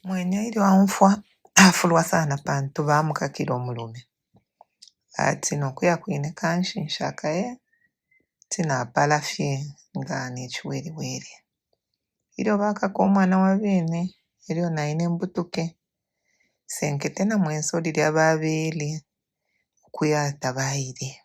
Mwenya ilyo aumfwa afulwa sana pantu bamukakile umulume. Ati nokuya kwine kanshi nshakaye, kuti napala fye nga ne ciwelewele. Ilyo bakaka umwana wa bene elyo na ine mbutuke. Senkete na Mwenso lilya babele ukuya tabaile.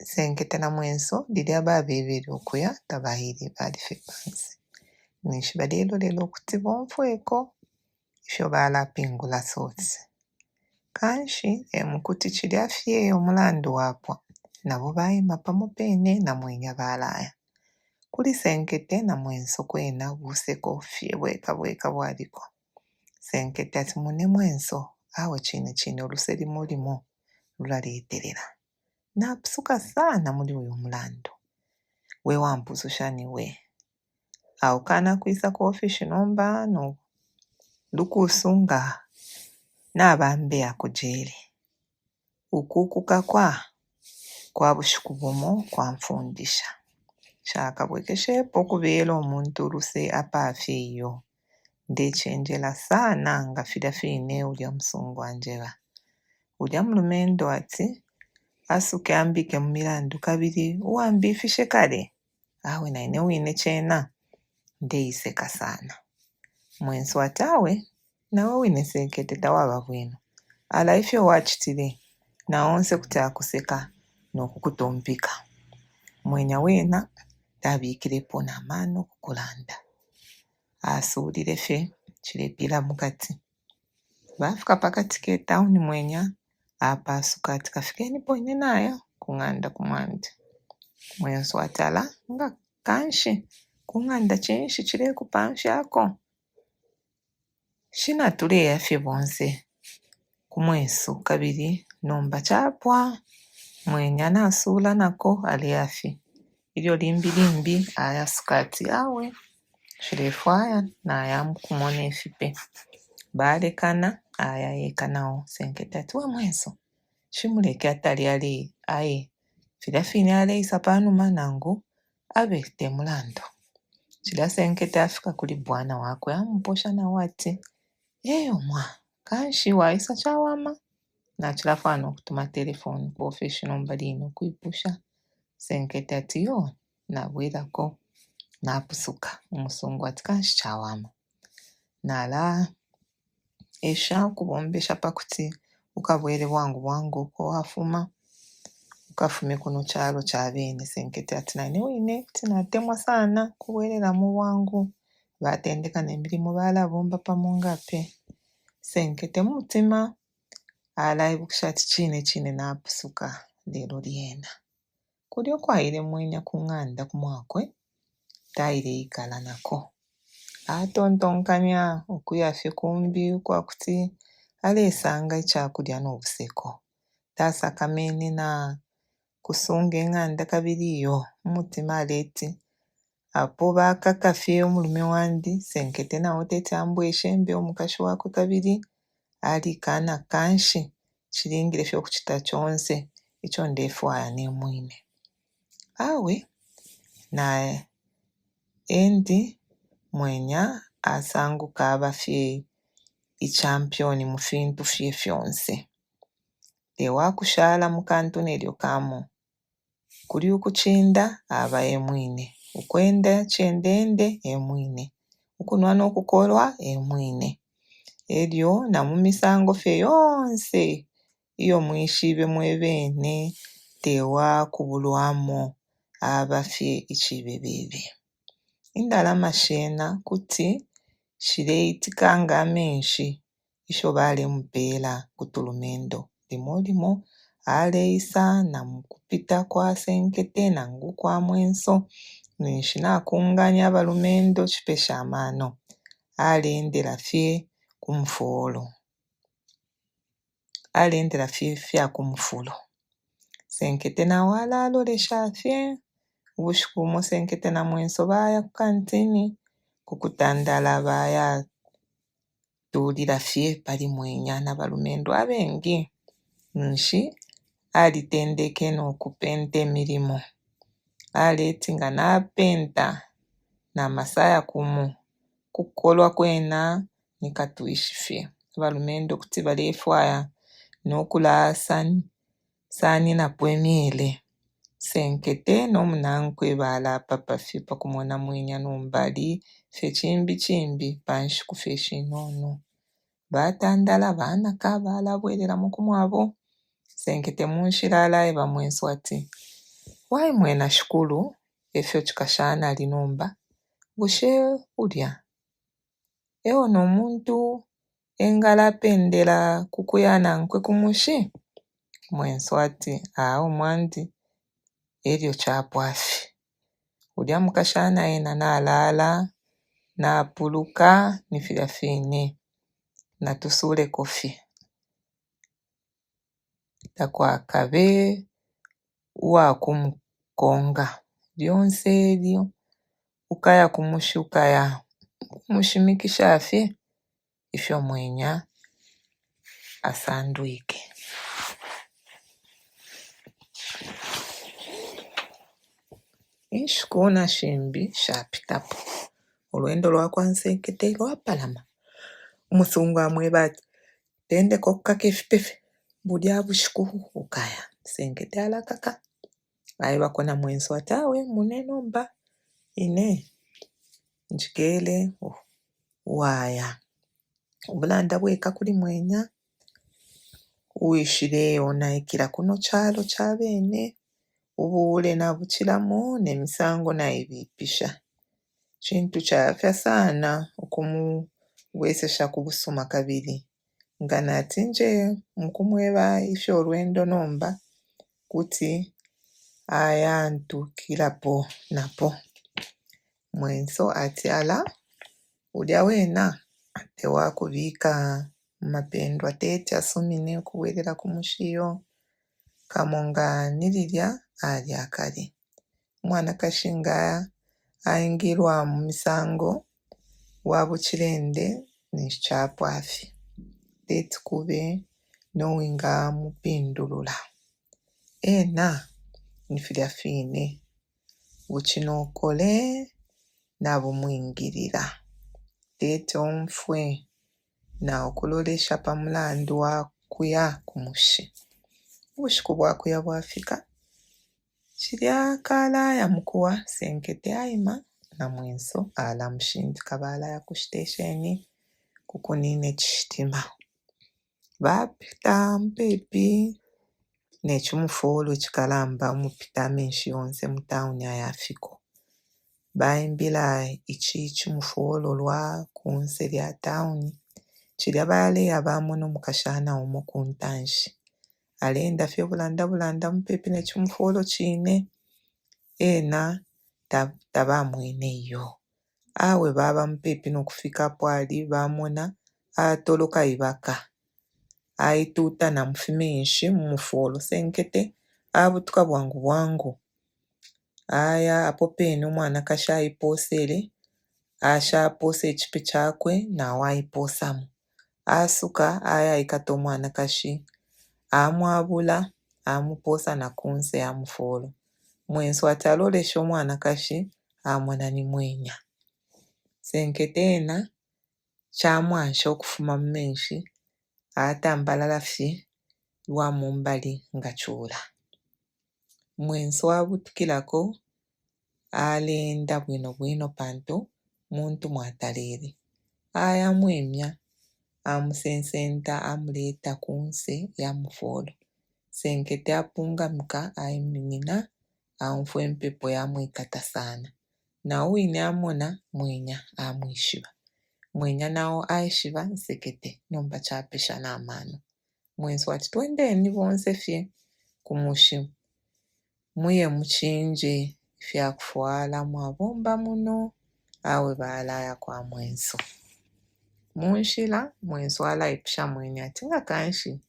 Senkete na Mwenso lilya babebele ukuya tabaile bali fye panse. Ninshi balelolela ukuti bomfweko ifyo balapingula Sotsi. Kanshi e mukuti cilya fye umulandu wapwa, nabo baima pamo pene na Mwenya balaya. Kuli Senkete na Mwenso kwena buseko fye bweka bweka bwaliko. Senkete ati mune Mwenso, awe cine cine uluse limo limo lulaletelela. Napusuka sana muli uyu mulandu. We wampususha ni we. Aukana kwisa ku ofisi nomba no lukusu nga nabambeya ku jele. Uku kukakwa kwa bushiku bumo kwamfundisha. Nshakabwekeshepo ukubela umuntu uluse apafye iyo. Ndecenjela sana nga filya fine ulya musungu anjeba. Ulya mulumendo ati asuke ambike mu milandu kabili uwambifishe kale. Awe na ine wine cena ndeiseka sana. Mwenso ati awe nawe wine Senkete tawaba bwino. Ala ifyo wacitile na onse kuti akuseka no kukutumpika. Mwenya wena tabikilepo na mano ku kulanda. Asuulile fye cilepila mu kati. Bafika pa kati ke tauni Mwenya apaasuka ati kafikenipo ine naya ku ng'anda ku mwandi. Mwenso ati ala nga kanshi ku ng'anda cinshi cilekupamfyako? Shi natuleya fye bonse ku mwesu kabili nomba capwa. Mwenya nasuula nako aleya fye. Ilyo limbi limbi ayasuka ati awe nshilefwaya naya mu kumona ifipe. Balekana aya eka nao. Senkete ati we Mwenso shi muleke atale ale aye filya fine aleisa pa numa nangu abe te mulandu. Cilya Senkete afika kuli bwana wakwe amuposha nao ati eyo mwa kanshi waisa cawama. Nacilafwaya no kutuma telefoni ku ofesi nomba line ukwipusha. Senkete ati iyo nabwelako napusuka. Umusungu ati kanshi cawama. Nala esha ukubombesha pa kuti ukabwele bwangu bwangu uko wafuma, ukafume kuno calo ca bene. Senkete ati na ine wine kuti natemwa sana ukubwelelamo bwangu. Batendeka ne milimo balabomba pamo nga pe. Senkete mu mutima alaibukisha ati cine cine napusuka lelo lyena. Kulya ukwaile Mwenya ku ng'anda ku mwakwe, taileikala nako. Atontonkanya ukuya fye kumbi ukwa kuti alesanga ica kulya no buseko. Tasakamene na kusunga ing'anda kabili iyo. Mu mutima aleti, Apo bakaka fye umulume wandi, Senkete na o teti ambweshe mbe umukashi wakwe kabili alikaana kanshi nshilingile fye ukucita conse ico ndefwaya ne mwine. Awe na endi Mwenya asanguka aba fye ichampioni mu fintu fye fyonse. Te wa kushala mu kantu nelyo kamo. Kuli ukucinda aba e mwine, ukwenda cendeende e mwine, ukunwa no kukolwa e mwine, e lyo na mu misango fye yonse iyo mwishibe mwe bene te wa kubulwamo, aba fye icibebebe. Indalama shena kuti shileitika nga amenshi isho balemupeela ku tulumendo. Limo limo aleisa na mu kupita kwa Senkete nangu ukwa Mwenso ninshi nakunganya abalumendo cipesha amano. Aleendela fye ku mufoolo. Aleendela fye ifya ku mufulo. Senkete na o alalolesha fye. Ubushiku bumo Senkete na Mwenso baya ku kantini ku kutandala bayatuulila fye pali Mwenya na balumendo abengi ninshi alitendeke no kupenta imilimo. Aleti nga napenta na masaya kumo. Ukukolwa kwena ni katwishi fye. Abalumendo kuti balefwaya no kulasaninapo imyele. Senkete no munankwe balapapa fye pa kumona Mwenya nomba ali fye cimbi cimbi pa nshiku fye shinono. Batandala, banaka, balabwelelamo ku mwabo. Senkete mu nshila alaeba Mwenso ati, Waimwena shikulu efyo cikashana ali nomba? Bushe ulya eo no muntu engalapendela ku kuya nankwe ku mushi? Mwenso ati, Awe mwandi, elyo capwa fye. Ulya mukashana ena nalaala, napuluka ni filya fine, natusuuleko fye. Takwakabe uwakumukonga. Lyonse ilyo ukaya ku mushi ukaya kumushimikisha fye ifyo Mwenya asandwike. Inshiku na shimbi shapitapo, ulwendo lwa kwa Nsekete lwapalama. Umusungu amweba ati, Tendeka ukukaka ifipe bulya bushiku ukaya. Nsenkete alakaka, aebako na Mwenso ati, Awe mune nomba ine njikele uwaya. Ubulanda bweka kuli Mwenya uwishileonaikila kuno calo ca bene, ubuule nabucilamo ne misango naibipisha. Cintu cayafya sana ukumubwesesha ku busuma kabili nga nati nje mukumweba ifyo ulwendo nomba kuti ayantukilapo napo. Mwenso ati ala ulya wena te wakubika mu mapendwa teti asumine ukubwelela ku mushi iyo kamo nga ni lilya ali akale. Umwanakashi nga aingilwa mu misango wa bucilende ninshi capwa fye, teti kube no wingamupindulula. Ena ni filya fine bucinokole nabumwingilila, teti omfwe na ukulolesha pa mulandu wa kuya ku mushi. Ubushiku bwa kuya bwafika, cilya kalaya mu kuwa, Senkete aima na Mwenso alamushindika balaya ku shitesheni ku kunina icishitima. Bapita mupepi ne cimufolo icikalamba umupita amenshi yonse mu tauni aya fiko. Baimbila ici cimufolo lwa kunse lya tauni. Cilya baleya bamona umukashana umo ku ntanshi aleenda fye bulanda bulanda mupepi ne cimufolo cine, ena tabamwene iyo. Awe baba mupepi no kufika apo ali bamona atoloka ibaka, aituuta na mu fimenshi mu mufolo. Senkete abutuka bwangu bwangu aya apo pene umwanakashi aipoosele, ashapoosa icipe cakwe na o aipoosamo. Asuka ayaikata umwanakashi amwabula amupoosa na kunse ya mufolo. Mwenso ati aloleshe umwanakashi amona ni Mwenya. Senkete ena camwansha ukufuma mu menshi atambalala fye lwa mu mbali nga cula. Mwenso abutukilako aleenda bwino bwino pantu muntu mwatalele. Aya amwimya amusensenta amuleta kunse ya mufolo. Senkete apungamika aiminina aumfwa impepo yamwikata sana. Na o wine amona Mwenya amwishiba. Mwenya na o aishiba Nsekete nomba capesha na mano. Mwenso ati twendeni bonse fye ku mushi muye mucinje ifya kufwala mwabomba muno. Awe balaya kwa Mwenso. Mu nshila, Mwenso alaipusha Mwenya ati nga kanshi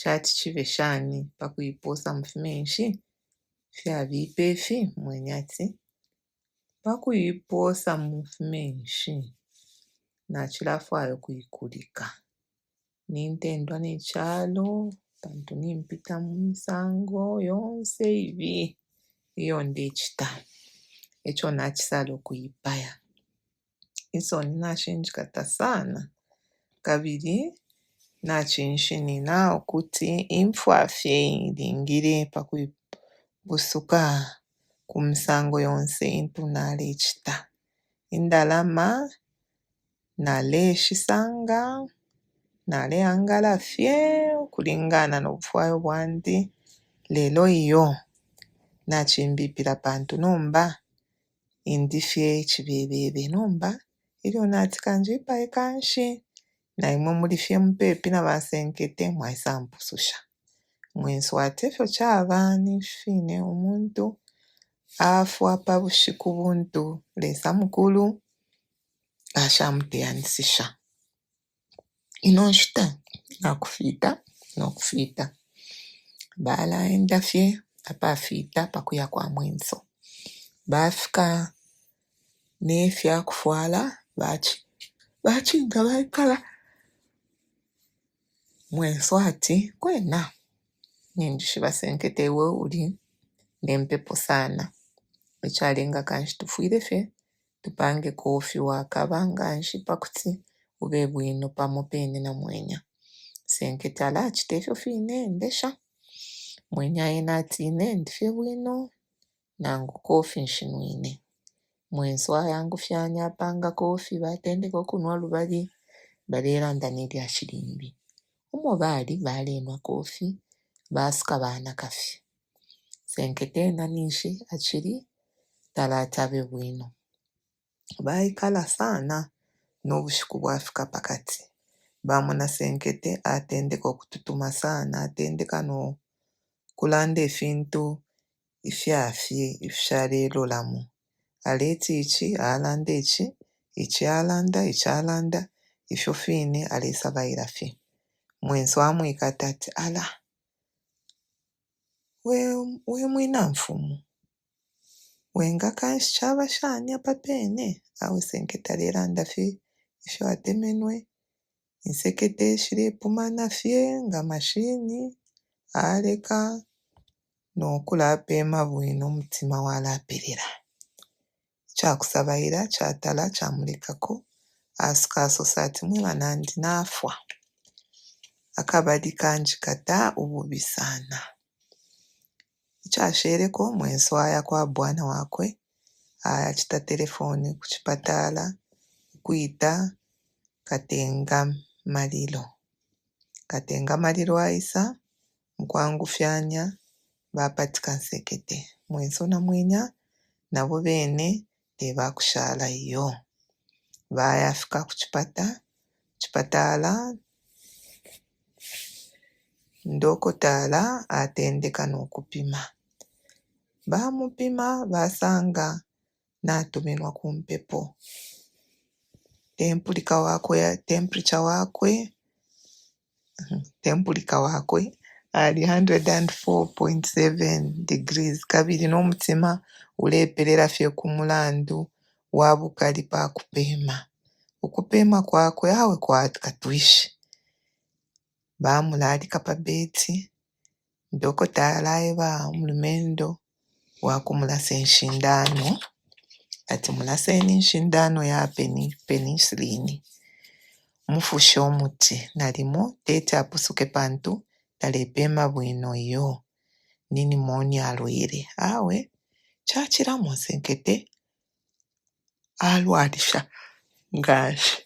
cati cibe shani pa kuipoosa mu fimenshi fyabipa ifi? Mwenya ati pa kuipoosa mu fimenshi nacilafwaya ukuikulika. Nintendwa ne calo pantu nimpita mu misango yonse ibi iyo ndecita, e co nacisala ukuipaya. Insoni nashinjikata sana kabili nacinshinina ukuti imfwa fye ilingile pa kupusuka ku misango yonse intu nalecita. Indalama naleshisanga, naleangala fye ukulingana no bufwayo bwandi, lelo iyo, nacimbipila pantu nomba indi fye icibebebe. Nomba ilyo nati kanjipaye kanshi, na imwe muli fye mupepi na ba Senkete mwaisampususha. Mwenso ati efyo caba ni fi fine umuntu afwa pa bushiku buntu Lesa Mukulu ashamuteyanishisha. Ino nshita nakufiita no kufiita, balaenda fye apafiita pa kuya kwa mwenso. Bafika ne fya kufwala bacinga baikala. Mwenso ati kwena ninjishiba Senkete iwe uli ne mpepo sana, ecalenga kanshi tufwile fye tupange kofi wakaba nga nshi pa kuti ube bwino pamo pene na Mwenya. Senkete alacita ifyo fine ndesha. Mwenya ena ati ine ndi fye bwino nangu kofi nshinwine. Mwenso ayangufyanya apanga kofi batendeka ukunwa lubali balelanda ne lyashi limbi. Umo bali balenwa kofi basuka banaka fye. Senkete ena ninshi acili talati abe bwino. Baikala sana no bushiku bwafika pa kati. Bamona Senkete atendeka ukututuma sana, atendeka no kulanda ifintu ifya fye ifishalelolamo. Aleti ici alanda ici, ici alanda, ici alanda, ifyo fine alesabaila fye. Mwenso amwikata ati ala we, we mwina mfumu, wenga kanshi caba shani apa pene? Awe Senkete alelanda fye ifyo atemenwe, insekete shilepumana fye nga mashini, aleka no kulapeema bwino umutima walapelela. Icakusabaila catala camulekako, asuka asosa ati mwe banandi nafwa, akabali kanjikata ububi sana. Icasheleko mwenso aya kwa bwana wakwe, ayacita telefoni ku cipatala ukwita Katenga Malilo. Katenga Malilo aisa mukwangufyanya bapatika Nsekete. Mwenso na Mwenya nabo bene te bakushala iyo. Bayafika ku cipatala, ndokotala atendeka no kupima. Bamupima basanga natuminwa ku mpepo. Tempulika wakwe ali 104.7 degrees kabili no mutima ulepelela fye ku mulandu wa bukali pa kupeema. Ukupeema kwakwe awe kwati katwishi. Bamulalika pa beti, dokotala aeba umulumendo wa kumulasa inshindano ati mulaseni inshindano ya penicillin, mufushe umuti nalimo teti apusuke pantu talepeema bwino iyo, ni pneumonia alwele. Awe cacilamo Nsekete alwalisha nga nshi.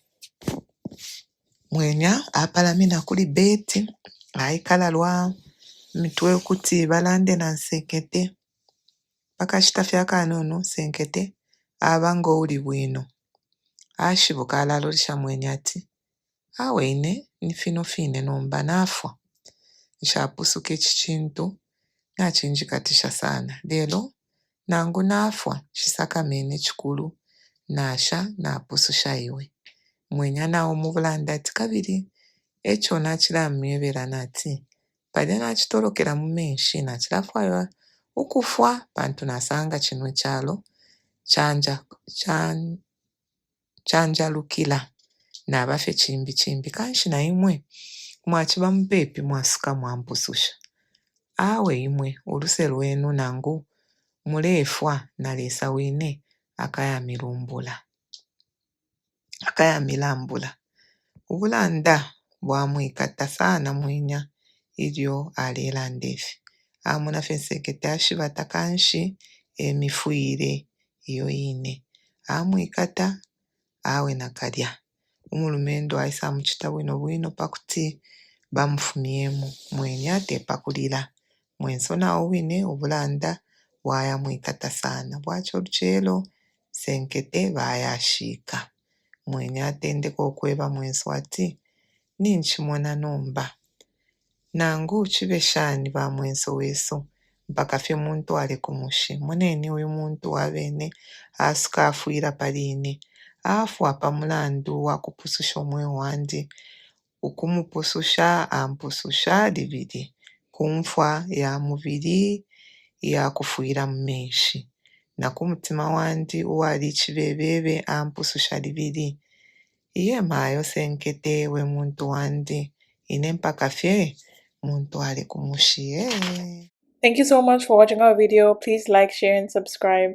Mwenya apalamina kuli beti aikala lwa mitwe ukuti balande na Nsekete. Pa kashita fye akanono Nsekete aba nga uuli bwino. Ashibuka alalolesha Mwenya ati awe ine ni fino fine nomba nafwa, nshapusuke ici cintu nacinjikatisha sana lelo nangu nafwa nshisakamene cikulu nasha napususha iwe. Mwenya nao mu bulanda ati kabili eco nacilamwebela nati palya nacitolokela mu menshi nacilafwaya ukufwa pantu nasanga cino calo canjalukila naba fye cimbi cimbi kanshi na imwe mwaciba mupepi mwasuka mwampususha. Awe imwe uluse lwenu nangu mulefwa na Lesa wine akayamilumbula. Akayamilambula. Ubulanda bwamwikata sana Mwinya ilyo alelanda ifi. Amona fye Nsekete ashibata kanshi e mifwile iyo ine. Amwikata, awe nakalya. Umulumendo aisa amucita bwino bwino pa kuti bamufumyemo. Mwenya te pa kulila. Mwenso na o wine ubulanda bwayamwikata sana. Bwaca ulucelo, Nsenkete bayashiika. Mwenya atendeka ukweba Mwenso ati, Nincimona nomba. Nangu cibe shani ba Mwenso wesu, mpaka fye muntwale ku mushi. Moneni uyu muntu wa bene asuka afwila pali ine. Afwa pa mulandu wa kupususha umweo wandi. Ukumupususha ampususha libili ku mfwa ya mubili iya kufwila mu menshi, na ku mutima wandi uwali icibebebe ampususha libili. Iye mayo Senkete we muntu wandi, ine mpaka fye muntwale ku mushi ee. Thank you so much for watching our video. Please like, share and subscribe.